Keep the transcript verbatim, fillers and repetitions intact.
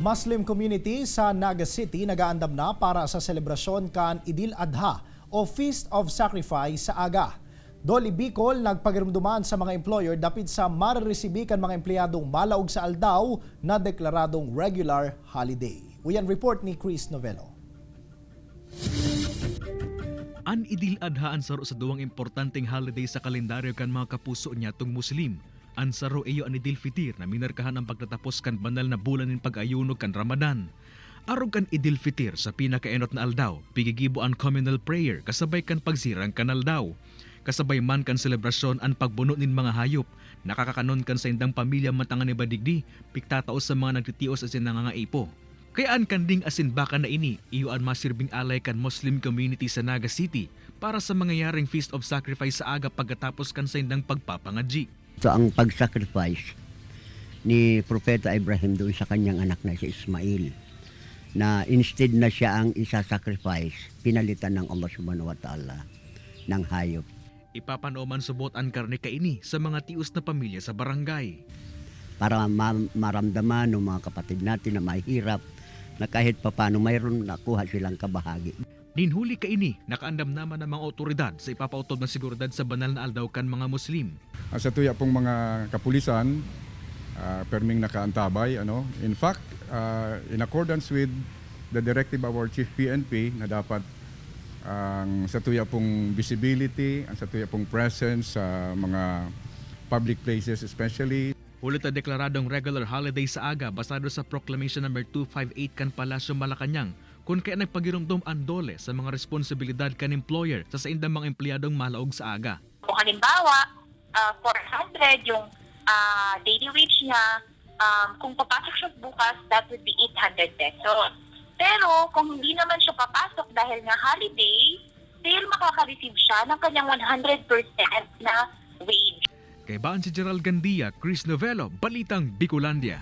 Muslim community sa Naga City nag-aandam na para sa selebrasyon kan Idil Adha o Feast of Sacrifice sa aga. Doli Bicol nagpagirumduman sa mga employer dapit sa mariresibi kan mga empleyadong malaog sa aldaw na deklaradong regular holiday. Uyan report ni Chris Novello. An Idil Adha an saro sa duwang importanteng holiday sa kalendaryo kan mga kapuso nyatong Muslim. An saro iyo an Idil Fitir na minarkahan an pagtatapos kan banal na bulan nin pag-ayuno kan Ramadan. Arog kan Idil Fitir, sa pinakaenot na aldaw, pigigibo an communal prayer kasabay kan pagsirang kan aldaw. Kasabay man kan selebrasyon an pagbuno nin mga hayop na kakakanon kan saindang pamilya matang an iba digdi pigtatao sa mga nagtitios asin nangangaipo. Kaya an kanding asin baka na ini iyo an masirbing alay kan Muslim community sa Naga City para sa mangyayaring Feast of Sacrifice sa aga pagkatapos kan saindang pagpapangadyi. Ito ang pag-sacrifice ni Propeta Ibrahim doon sa kanyang anak na si Ismail, na instead na siya ang isa-sacrifice, pinalitan ng Allah Subhanahu wa Ta'ala ng hayop. Ipapanaw man subot an karne kaini sa mga tios na pamilya sa barangay. Para ma- maramdaman ng mga kapatid natin na mahirap, na kahit papano mayroon nakuha silang kabahagi. Nin huli kaini, nakaandam naman ang mga awtoridad sa ipapaotob na seguridad sa banal na aldaw kan mga Muslim. Ang satuya pong mga kapulisan, ah, perming nakaantabay, ano. In fact, ah, in accordance with the directive of our Chief P N P na dapat ang satuya pong visibility, ang satuya pong presence sa mga public places especially. Huli ta deklaradong regular holiday sa aga basado sa Proclamation Number two five eight kan Palasyo Malacañang, kun kaya nagpagiromdom an DOLE sa mga responsibilidad kan employer sa saindang mga empleyadong malaog sa aga. Kung halimbawa, ah, four hundred yung, ah, daily wage niya, um, kung papasok siya bukas, that would be eight hundred pesos. Pero kung hindi naman siya papasok dahil nga holiday, still makaka-receive siya ng kanyang one hundred percent na wage. Kaiba an si Gerald Gandia, Chris Novello, Balitang Bicolandia.